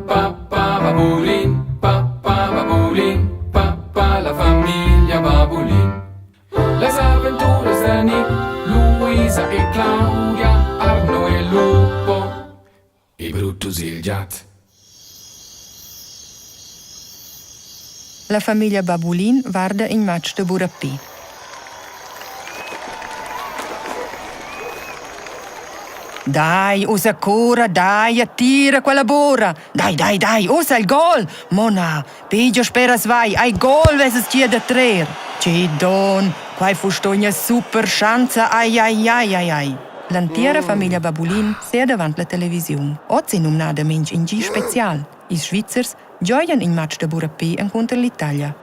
pa pa babulin, pa pa babulin, pa pa la famiglia Babulin. Las aventuras da Nick, Luisa e Claudia, Arno e Lupo e Brutus il giat. La famiglia Babulin varda in matg da burapé. Dai, ussa cura, dai, attira quella bura! Dai, dai, dai, ussa il gol! Mona, piglia speras vai, ai gol vesas ti da trer! Che don, quai fu sto ina super schanza, ai, ai, ai, ai, ai! L'entira famiglia Babulin sea davant la televisiun. Oz è numnadamain in gi spezial. Ils Svizzers gioian in matg da burapé encunter l'Italia.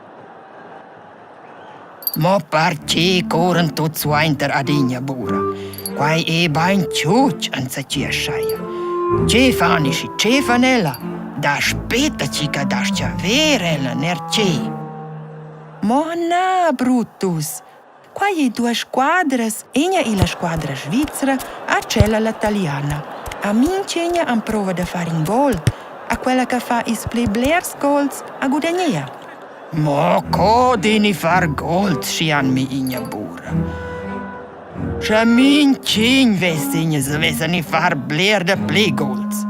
Mo perche corran tuots suainter adüna bura? Quai es bain tschutsch enzatgi aschaia. Che fan ischi, che fan ella? Da spetta chi cha das-cha ver ella, ner che? Mo na, Brutus! Quai ei duas squadras, ina ei la squadra svizra, a tschella la taliana. A mintgina emprova da far in gol, a quella che fa ils pli blers gols ha gudagnà. Mo co deni far gols schi han mi ina bura? Sche mintgin vess ina savessani far bler da pli gols.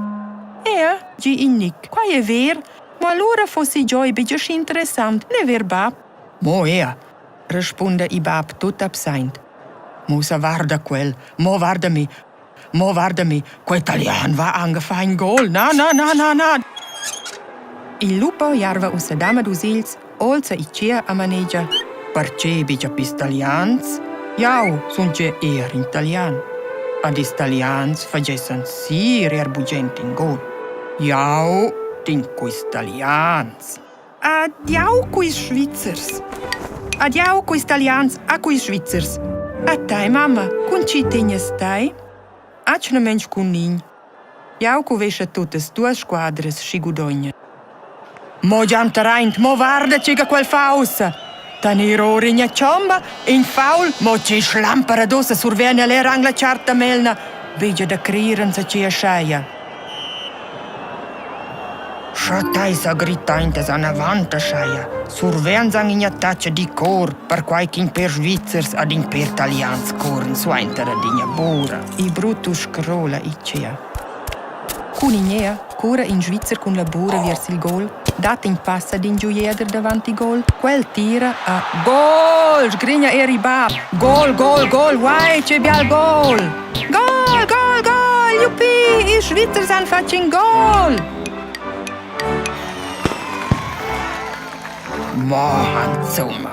Ea, gi in Nick, quai è ver, mo allura fossi gioi betg aschi interessant, ne ver bab? Mo ea, respunda il bab tut absent. Mo sa varda quel, mo varda mi, mo varda mi, quel italian va anche fa in gol, na, na, na, na, na. Il lupo jarva ussa damadus ils, olza il tgea a manegia. Perche bigia pis talians? Jau sun gie er in talian. Ad ils talians fagessan sir er bugent in gol. Jau din quist talians. Adiau culs Svizzers! Adiau culs Talians a culs Svizzers! A tai, mamma, cun chi tegnas tai? Atgnamain cun nign. Jau cuvescha tuttas duas squadras schi gudogna. Mo gianteraint, mo varda che che quel fa ussa! Tenir or ina chomba, in faul, mo che schlampera d'ussa survegn el era anc la charta melna, vegia da crer enzatgi ascheia. Scha tai sa grittaintas anavant ascheia, survegns anc ina tatscha di cor, perquai ch'in pêr Svizzers ad in pêr Talians corn suainter ad ina bura. Il Brutus scrola il tgea. Cun in'ea cura in Svizzer cun la bura viers il gol, dat in pass ad in giuieder davant il gol, quel tira a gol, sgrigna er il bab. Gol, gol, gol, uai, che bial gol! Gol, gol, gol, juppì, ils Svizzers han fatg in gol! Mo insumma,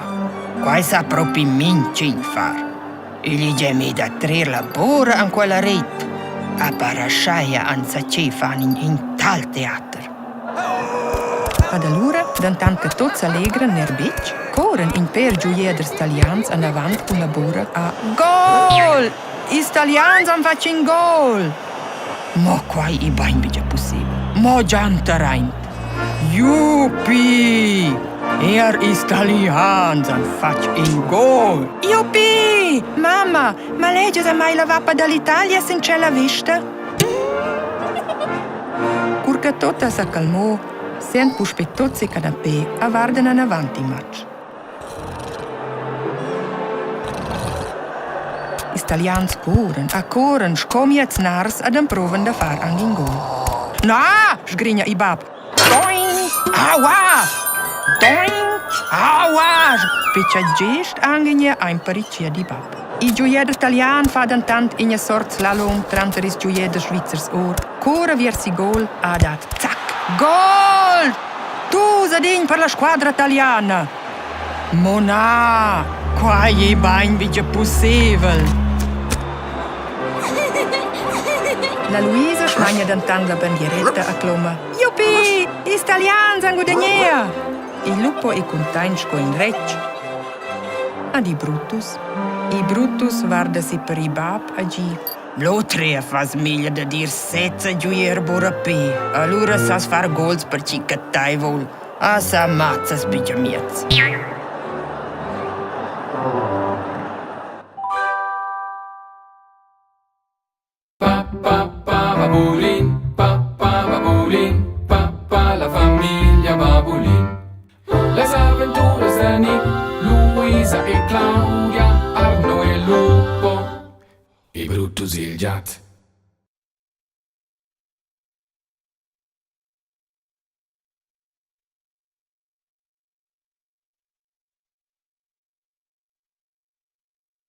quai sa propi mintgin far. Igl è mi da trer la bora en quella rit. A paraschaia anzaché fan in, in tal teater. Ad allura, dantant che tots allegran ner betg, corren in pèr giuieders talians anavant cun la bora a Gol! Ils talians han fatg in gol! Mo quai è bain betg pussibel. Mo gianteraint. Jupi! Er ils talians han fatg in gol. Jupi! Mamma, ma legias a mai la vappa dall'Italia sin tschella vista? Cur che Tota sa calmò, sean puspè tots e canapé a vardan anavant in matg. Ils Talians curran a curran sco miez nars ed emprovan da far anc in gol. Na, sgrigna il bab. Doing! Aua! Doing! Aua! Spetga gest anc in ein paricchia di bab. Il giuieder talian fa dentant ina sort slalom tranter ils giuieders svizzers or, cura viers il gol ha dat zac! Gol! Dus ad in per la squadra taliana! Mo na, quai è bain betg pussebel. La Luisa smagna dentant la bandieretta e cloma Juppie! Ils Talians han gudagnà! Il lupo è cuntaint sco in retg. Ad il Brutus. Il Brutus guarda si per il bab e gi L'otra fas meglier da dir sezza giuier burapé. Allura sas far gols per chi che tai voul. A sa mazzas bigia miez. Pa pa pa babulin, pa pa babulin, pa. la famiglia Babulin. Las aventuras da Nick, Luisa e Claudia, Arno e Lupo e Brutus il giat.